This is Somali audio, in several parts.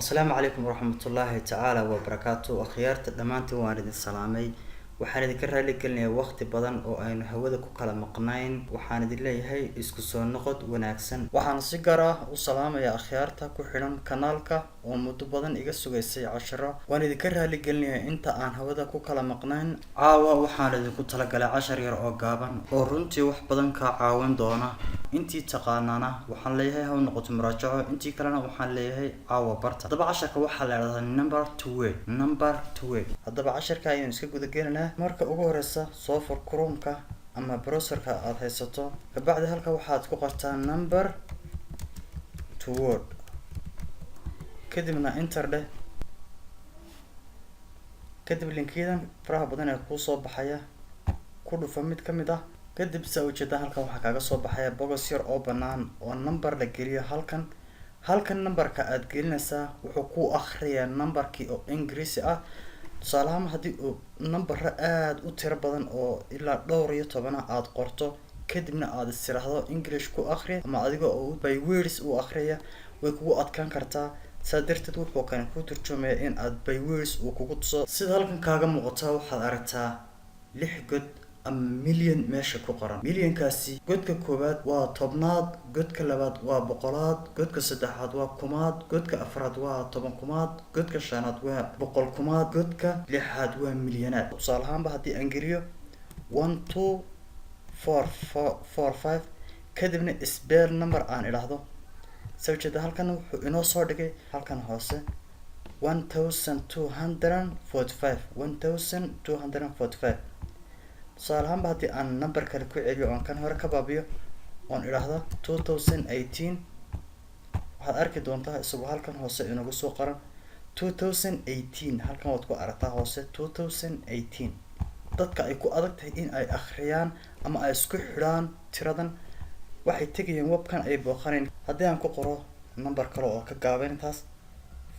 Asalaamu calaykum waraxmatullaahi tacaala wabarakaatu. Akhyaarta dhammaantiin waan idin salaamay. Waxaan idinka raali gelinayaa waqti badan oo aynu hawada ku kala maqnayn. Waxaan idin leeyahay isku soo noqod wanaagsan. Waxaan si gaar ah u salaamayaa akhyaarta ku xidhan kanaalka oo muddo badan iga sugaysay casharo. Waan idinka raali gelinayaa inta aan hawada ku kala maqnayn. Caawa waxaan idinku talagalay cashar yar oo gaaban oo runtii wax badan kaa caawin doona. Intii taqaanana waxaan leeyahay ha u noqoto muraajaco, intii kalena waxaan leeyahay caawa barta. Haddaba casharka waxaa la idhahdaa number to word, number to word. Haddaba casharka ayaynu iska guda gelinaa. Marka ugu horeysa soo fur Chromeka ama browserka aada haysato. Kabacdi halka waxaad ku qortaa number to word, kadibna enter dheh. Kadib linkiyadan faraha badan ee kuusoo baxaya ku dhufa mid kamid ah. Kadib saa ujeedaan, halkan waxaa kaaga soo baxaya box yar oo banaan oo number la geliyo. Halkan numberka aada gelinaysaa wuxuu ku akriyaa numberkii oo Ingiriisi ah. Tusaalahaan, haddii uu numbera aada u tiro badan oo ilaa dhowr iyo tobana aada qorto, kadibna aada is tiraahdo English ku akri ama adiga oo by words u akriya, way kugu adkaan kartaa. Saa darteed wuxuu kani ku turjumaya in aad by words uu kugu tuso. Sida halkan kaaga muuqata, waxaad aragtaa lix god ama million meesha ku qoran. Millionkaasi godka koowaad waa tobnaad, godka labaad waa boqolaad, godka saddexaad waa kumaad, godka afraad waa toban kumaad, godka shanaad waa boqol kumaad, godka lixaad waa milyanaad. Tusaale ahaanba, haddii aan geliyo 1 2 4 4 4 5, kadibna spell number aan idhaahdo, saa ujeeda halkan wuxuu inoo soo dhigay halkan hoose 1245, 1245. Tusaale ahaanba, haddii aan number kale ku celiyo oon kan hore ka baabiyo oon idhaahdo 2018, waxaad arki doontaa isagoo halkan hoose inagu soo qoran 2018. Halkan waad ku aragtaa hoose 2018. Dadka ay ku adag tahay in ay akhriyaan ama ay isku xidhaan tiradan waxay tegayaan webkan ay booqanayn. Haddii aan ku qoro number kale oo ka gaaban intaas,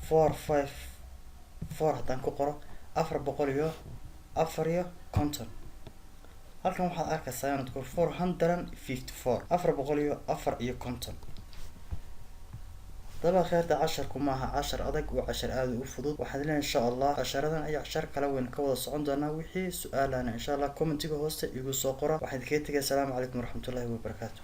454 haddaan ku qoro, 454, halkan waxaad arkaysaa inaad ku 454, 454. Daba kheerta, casharku maaha cashar adag, waa cashar aada u fudud. Waxaad leeyahay, insha Allah casharadan iyo cashar kale waynu ka wada socon doonaa. Wixii su-aalana, insha Allah, commentiga hooste igu soo qora. Waxaan idinkaga tegay asalaamu calaykum waraxmatullahi wabarakaatu.